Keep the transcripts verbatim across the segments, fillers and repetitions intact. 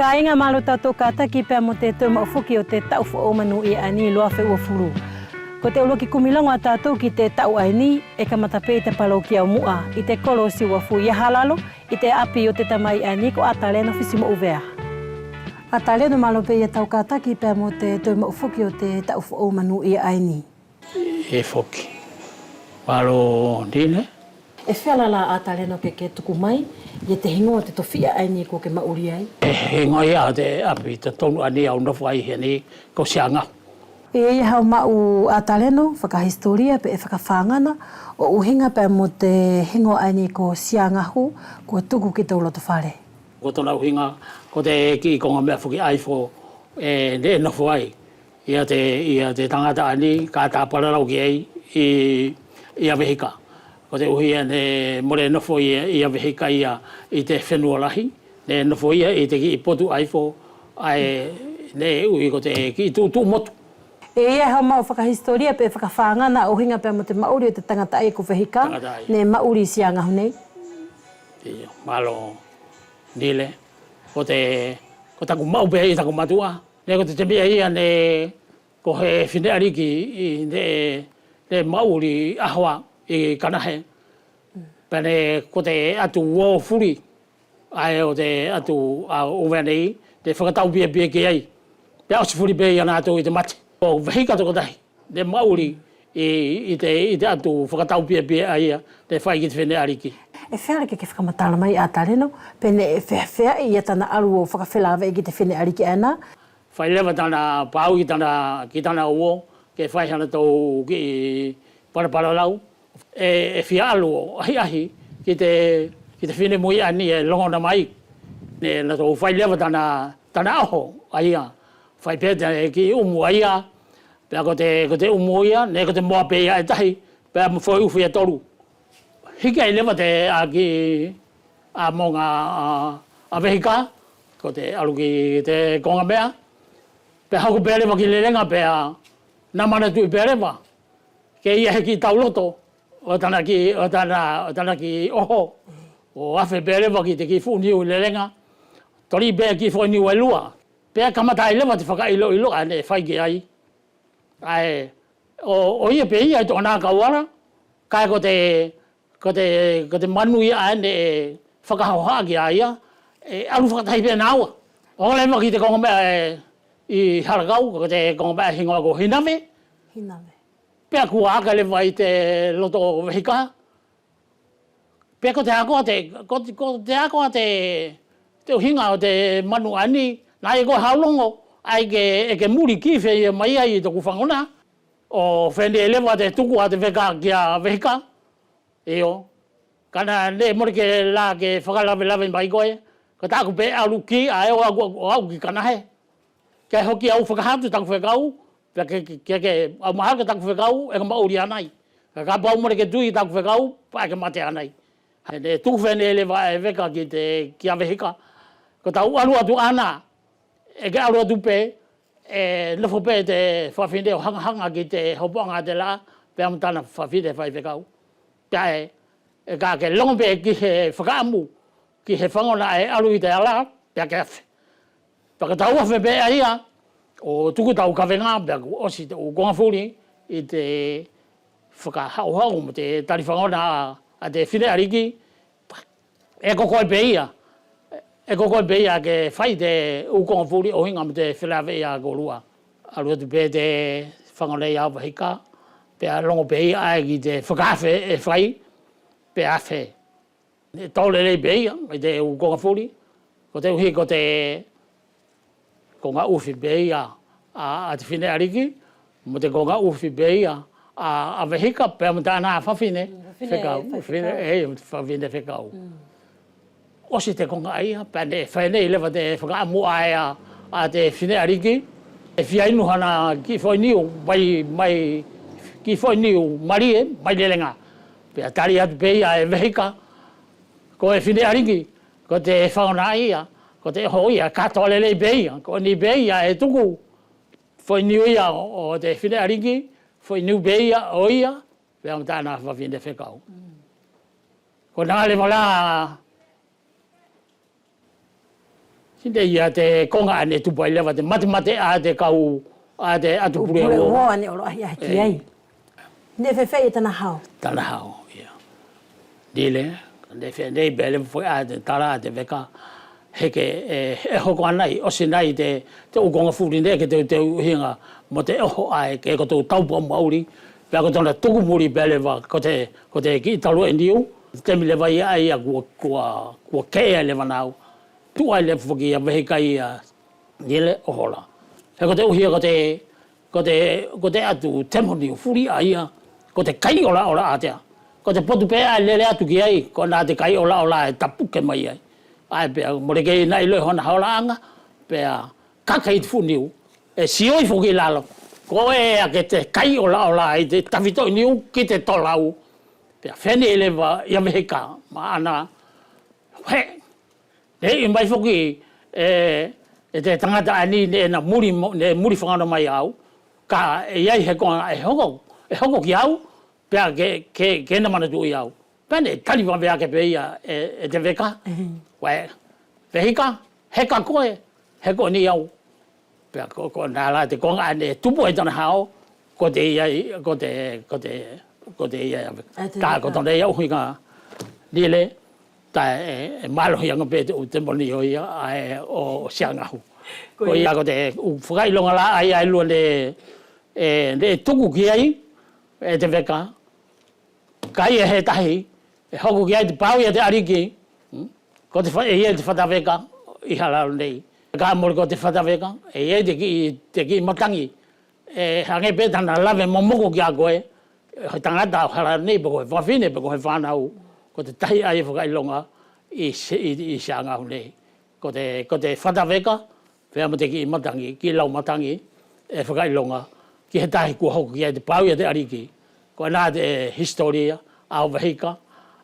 Kāiga, mālō tatou kātaki pea mo te toe maʻu foki ʻo te taʻu foʻou manuʻia ʻaeni, lua afe uafulu. Ko te ʻuluaki kumi logo ʻa tatou ki te taʻu ʻaeni, ʻe kamata pe ʻi te palokia ʻo Muʻa, ʻi te kolo ʻo Siuafu ia Halalo, ʻi te ʻapi ʻo te tamai ʻaeni ko Ataleno Fisimoʻuvea. Ataleno, mālō pe ia tau kātaki pea mo te toe maʻu foki ʻo te taʻu foʻou manuʻia ʻaeni. ʻE foki. Mālō Nile. ʻE feala la Ataleno ke ke tuku mai ia te higoa ʻo te tofiʻa ʻaeni kua ke maʻuli ai? ʻE higoa ia ʻo te ʻapi totonu ʻaeni ʻe au nofo ai heni ko Siagahu. ʻE ʻi ai hau maʻu Ataleno fakahisitolia peʻe fakafagana ʻo ʻuhiga pea mo te higoa ʻaeni ko Siagahu kua tuku ki tou loto fale? Ko tona ʻuhiga ko te kiʻi koga meʻa foki ʻaia ʻe neʻe nofo ai ia te, ia te tagata ʻaeni ka ta palalau ki ai ʻi, ia Vehika. Koteʻuhi neʻe mole nofo ia, ia Vehika ia ʻi te fenua lahi, neʻe nofo ia ʻi te kiʻi potu ʻaia ʻae neʻe ui ko te kiʻi tuʻutuʻu motu. ʻE ʻi ai hau maʻu fakahisitolia peʻe fakafagana ʻo ʻuhiga pea mo te maʻuli ʻo te tagata ʻaia ko Vehika, tagata ʻaia neʻe maʻuli ʻi Siagahu nei? Io, mālō Nile. Ko te, ko taku maʻu pe ʻi taku matuʻa, neʻe ko te temi ʻaia neʻe ko he fineʻaliki ʻi neʻe, neʻe maʻuli ʻaho ʻa ʻi Kanahe. Pea neʻe ko te atu uofuli ʻae ʻo te atu ʻa ʻUvea nei, neʻe fakataupiapia ki ai. Pea ʻosi fuli pe ia natou ʻi te mate. Ko Vehika tokotahi neʻe maʻuli ʻi, ʻi te, ʻi te atu fakataupiapia ʻaia neʻe fai ki te fineʻaliki. ʻE feala ke ke fakamatala mai Ataleno pe neʻe feafeaʻi ia tana alu ʻo fakafelaveʻi ki te fineʻaliki ʻaena? Fai leva tana pau ki tana, ki tana uo ke fai hanatou kiʻi palalau. ʻE, ʻe fia alu ʻo ʻahiʻahi ki te, ki te finemui ʻaeni ʻe logona mai. Neʻe natou fai leva tana, tana ʻoho ʻaia. Fai pe te kiʻi umu ʻaia. Pea ko te, ko te umu ia neʻe ko te moa pe ia ʻe tahi pea mo foʻi ufi ʻe tolu. Hiki ai leva te ʻaki ʻa moga ʻa, ʻa Vehika, ko te alu ki te koga meʻa. Pea hoko pe leva ki Lelega pea na manatuʻi pe leva ke ia he kiʻi tauloto ʻo tana kiʻi, ʻo tana, ʻo tana kiʻi ʻoho. ʻO afe pe leva ki te kiʻi fuʻu niu ʻi Lelega. Toli pe kiʻi foʻi niu ʻe lua. Pea kamata ai leva te fakailoilo ʻae neʻe fai ki ai. ʻAe, ʻo, ʻo ia pe ia ʻi tona kauala, kaʻe ko te, ko te, ko te manu ia ʻae neʻe fakahohaʻaki ai ia, ʻe alu fakatahi pe naua. ʻO leva ki te koga meʻa ʻe ʻi Halakau, ko te koga meʻa higoa ko Hinave. Hinave. Pea kua aka leva ʻi te loto ʻo Vehika. Pea ko te ako ʻa te, ko, ko te ako ʻa te, te ʻuhiga ʻo te manu ʻaeni, naʻa ʻi ai ko hau logo ʻae ke, ʻe ke muli ki feia mai ai ʻi toku fagona. ʻO fenei leva te tuku ʻa te veka kia Vehika. Io. Kana neʻe mole ke la ke fakalavelave mai koe. Ka taku pe alu ki ʻae ʻo au, ʻo au ki Kanahe. Ke hoki au fakahatu taku fekau, pea ke, ke, ke, ke au mahalo ke taku fekau ʻe ke maʻuli anai. Ka kapau mole ke tui taku fekau, pea ʻe ke mate anai. He neʻe tuku fenei leva e veka ki te, kia Vehika. Ko tau alu atu ʻana, ʻe ke alu atu pe, ʻe nofo pe te fafine ʻo hagahaga ki te hopoʻaga ʻa te laʻa, pea mo tana fafine faifekau. Pea ʻe, ʻe ka ke logo pe ki he fakaʻamu, ki he fagona ʻe alu ʻi te ala, pea ke afe. Pea ka tau afe pe ʻaia, ʻo tuku tau kavega, pea kua ʻosi te ʻu koga fuli ʻi te fakahaohao mo te tali fagona ʻa te fineʻaliki, ʻe ko koe pe ia, ʻe ko koe pe ia ke fai te ʻu koga fuli ʻo ʻuhiga mo te felaveʻi ʻa koulua. Alu atu pe te fagona ia ʻo Vehika, pea logo pe ia ʻae ki te fakaafe ʻe fai, pea afe. Neʻe tau lelei pe ia ʻi te ʻu koga fuli, koteʻuhi ko te koga ʻufi pe ia ʻa, ʻa te fineʻaliki, mo te koga ʻufi pe ia ʻa, ʻa Vehika, pea mo tana fafine fekau, fafine fekau. ʻEi, fafine fekau. ʻOsi te koga ʻaia, pea neʻe fenei leva te fakaʻamu ʻae ʻa, ʻa te fineʻaliki, ʻe fia inu hana kiʻi foʻi niu, mai, mai, kiʻi foʻi niu malie, mai Lelega. Pea tali atu pe ia e Vehika, ko e fineʻaliki, ko te fagona ia, ko te ʻoho ia, katoa lelei pe ia, ko ʻeni pe ia ʻe tuku foʻi niu ia ʻo, ʻo te fineʻaliki, foʻi niu pe ia ʻo ia, pea mo tana fafine fekau. Ko naga leva la Neʻe ia te koga ʻae neʻe tupu ai leva te matemate ʻa te kau, ʻa te ʻatu pule uo. Pule uo ʻae neʻe olo ahi ahi ki ai. Neʻe feafeaʻi tana hao? Tana hao, ia. Neʻe, neʻe feafeaʻi pea leva foki ʻa te tala ʻa te veka. Heʻe ke, ʻe, ʻe hoko anai, ʻosi anai te, te ʻu koga fuli neʻe ke teuteu ʻuhiga mo te ʻoho ʻae ke kotou taupau maʻuli. Pea ko tona tuku muli pea leva ko te, ko te kiʻi talu ʻe niu. Temi leva ia ʻaia kua, kua, kua keʻe ai leva nau. Tuʻu ai leva foki ia vehika ia Nile ʻo hola. He ko te ʻuhi ko te, ko te, ko te ʻatu temoni ʻo fuli ʻaia, ko te kai ʻolaʻola ʻatea. Ko te potu pe ʻae lele atu ki ai, ko ʻena te kai ʻolaʻola ʻe tapuke mai ai. ʻAe pea, mole kei ina iloʻi hona holaʻaga, pea kaka ʻi te fuʻu niu, ʻe sio ʻi foki ʻi lalo. Ko ʻe ake te kai ʻolaʻola ʻi te tafito ʻi niu ki te tolau. Pea fenei leva ia vehika, maʻana, he, Neʻe ʻui mai foki e, e te tagata ʻaeni neʻe ina muli mo, neʻe muli fagona mai au, kaʻe ʻi ai he koga ʻe hoko, ʻe hoko kia au, pea ke, ke, ke ina manatuʻi au. Pea neʻe tali vave ake pe ia e, e te veka. Koe, vehika, heka koe, he ko ʻeni au. Pea ko, ko ʻena la te koga ʻae neʻe tupu ai tana hao, ko te ia, ko te, ko te, ko te ia, ʻae te ka, ko tona ia ʻuhiga Nile, ta ʻe, ʻe malohi age pe te ʻu temoni ʻo ia, ʻae ʻo Siagahu. Ko ia ko te ʻu fakailoga la ʻaia ʻe lua neʻe, ʻe, neʻe tuku ki ai e te veka, Kaʻe ʻi ai he tahi ʻe hoko ki ai te pau ia te ʻaliki, ko te fa-, ʻe ʻi ai te fata veka ʻi Halalo nei. Kaʻe mole ko te fata veka, ʻe ʻi ai te kiʻi, te kiʻi matagi. ʻE hage pe tana lave momoko kia koe, he tagata ʻo Halalo nei, pe ko he fafine, pe ko he fanau, ko te tahi ʻaia fakailoga ʻi Se-, ʻi, ʻi Siagahu nei. Ko te, ko te fata veka, pea mo te kiʻi matagi, kiʻi lau matagi, ʻe fakailoga ki he tahi kua hoko ki ai te pau ia te ʻaliki. Ko ʻena te hisitolia ʻa Vehika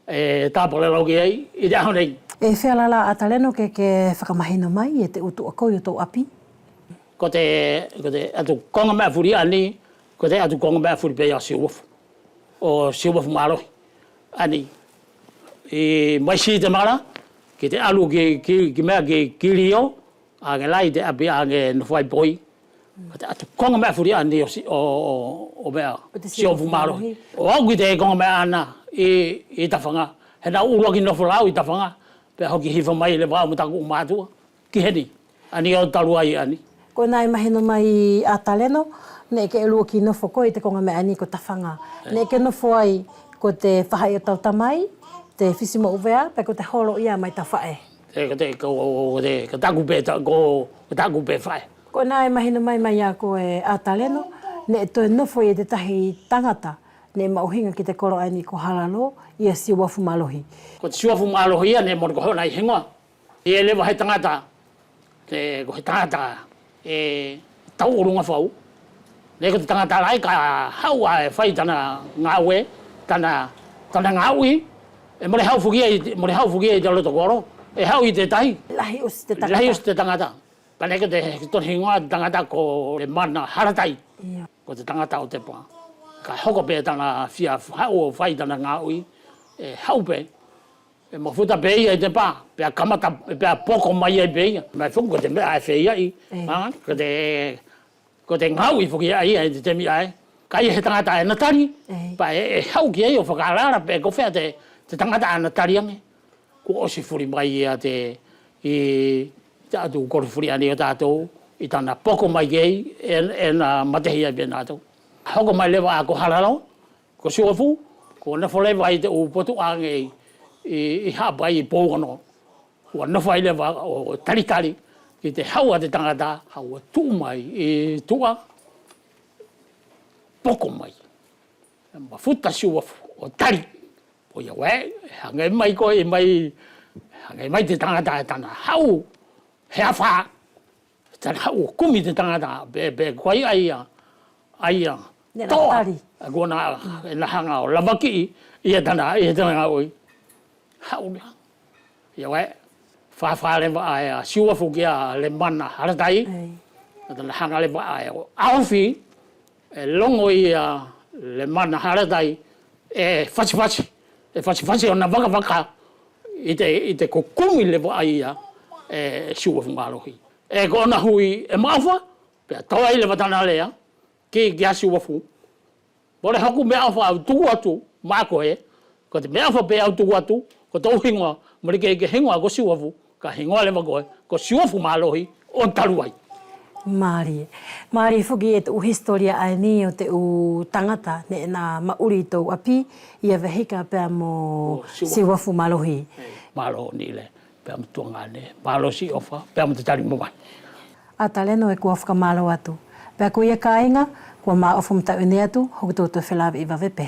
ʻe tapalalau ki ai ʻi te ʻaho nei. ʻE feala la Ataleno ke ke fakamahino mai e te ʻu tuʻakoi ʻo tou ʻapi? Ko te, ko te ʻatu koga meʻa fuli ʻaeni, ko te ʻatu koga meʻa fuli pe ia Siuafu. ʻO Siuafu Malohi ʻaeni. ʻI mai Sitemala, ki te alu ki, ki, ki meʻa ki, ki Lio, age la ʻi te ʻapi age nofo ai Poi. Ko te ʻatu koga meʻa fuli ʻaeni ʻo Si-, ʻo, ʻo, ʻo meʻa, ʻo te Siuafu Malohi. ʻO aʻu ki te koga meʻa ʻaena ʻi, ʻi Tafaga. He neʻe au ʻuluaki nofo la au ʻi Tafaga. Pea hoki hifa mai leva au mo taku ʻu matuʻa ki heni. ʻAeni ʻo talu ai ʻaeni. Ko ʻena ʻe mahino mai Ataleno, neʻe ke ʻuluaki nofo koe ʻi te koga meʻa ʻaeni ko Tafaga. Neʻe ke nofo ai ko te faʻahi ʻo tau tamai, te Fisimoʻuvea, peʻe ko te holo ia mai tau faʻe. Te, ko te, ko, ko te, ko taku pe ta-, ko, ko taku pe faʻe. Ko ʻena ʻe mahino mai mai ia koe Ataleno, neʻe toe nofo ia te tahi tagata neʻe maʻuhiga ki te kolo ʻaeni ko Halalo, ia Siuafu Malohi. Ko te Siuafu Malohi ia neʻe mole ko hona ʻi higoa. ʻI ai leva he tagata, te, ko he tagata ʻe tau ʻuluga fau. Neʻe ko te tagata la ʻae ka haʻu ʻae ʻe fai tana gaue, tana, tana gaoʻi, ʻe mole haʻu foki ia ʻi, mole haʻu foki ia ʻi te loto kolo, ʻe haʻu ʻi te tahi. Lahi ʻosi te tagata. Lahi ʻosi te tagata. Pea neʻe ko te, ko tona higoa te tagata ko Lemana Halatai. Ia. Ko te tagata ʻo te pa. Ka hoko pe tana fia haʻu ʻo fai tana gaoʻi, ʻe haʻu pe. ʻE mafuta pe ia ʻi te pa, pea kamata, pea poko mai ai pe ia. Mai foki ko te meʻa ʻae ʻe feiaʻi. ʻE. Ha, ko te, ko te gaoʻi foki ia ʻi te temi ʻae. Kaʻe ʻi ai he tagata ʻae ʻe ina tali. ʻE. Pea ʻe, ʻe haʻu ki ai ʻo fakaalaala pe ko fea te, te tagata ʻae ʻe ina tali age. Kua ʻosi fuli mai ia te, ʻi te ʻatu kolo fuli ʻaeni ʻo tatou, ʻi tana poko mai ki ai, ʻe, ʻe ina matehi ai pe natou. Hoko mai leva ʻa ko Halalo, ko Siuafu, kua nofo leva ʻi te ʻu potu age ʻi, ʻi, ʻi Haʻapai ʻi Pouono. Kua nofo ai leva ʻo talitali ki te haʻu ʻa te tagata, haʻu ʻo tuʻu mai ʻi tuʻa, poko mai. Mafuta Siuafu ʻo tali. Koia ʻae, hage mai koe, mai, hage mai te tagata ʻe tana haʻu he afa. Tana haʻu ʻo kumi te tagata, pe, pe ko ai ʻaia, ʻaia. Neʻe toʻa. Tali. ʻE kua ina, ina haga ʻo lavakiʻi ia tana, ia tana gaoʻi. Haʻu la. Ia ʻae, fafa leva ʻae ʻa Siuafu kia Lemana Halatai. ʻEi. Tana haga leva ʻae ʻo aofi, ʻe logo ia Lemana Halatai, ʻe fatifati, ʻe fatifati ʻona vakavaka ʻi te, ʻi te kukumi leva ʻaia ʻe Siuafu Malohi. ʻE ko ʻona hui ʻe Maʻofa, pea tau ai leva tana lea ki, kia Siuafu. Mole haku meʻa ʻofa au tuku atu maʻa koe, ko te meʻa ʻofa pe au tuku atu, ko tou higoa, mole kei ke higoa ko Siuafu, kaʻe higoa leva koe ko Siuafu Malohi ʻo talu ai. Malie. Malie foki e te ʻu hisitolia ʻaeni ʻo te ʻu tagata neʻe ina maʻuli ʻi tou ʻapi, ia Vehika pea mo Siuafu Malohi. Malo Nile, pea mo tuagane ne, malo Siʻofa, pea mo te tali mo mai. Ataleno, ʻe kua fakamalo atu. Pea ko ia kaiga, kua maʻofa mo tau ʻi henei atu, hoki tou toe felaveʻi vave pe.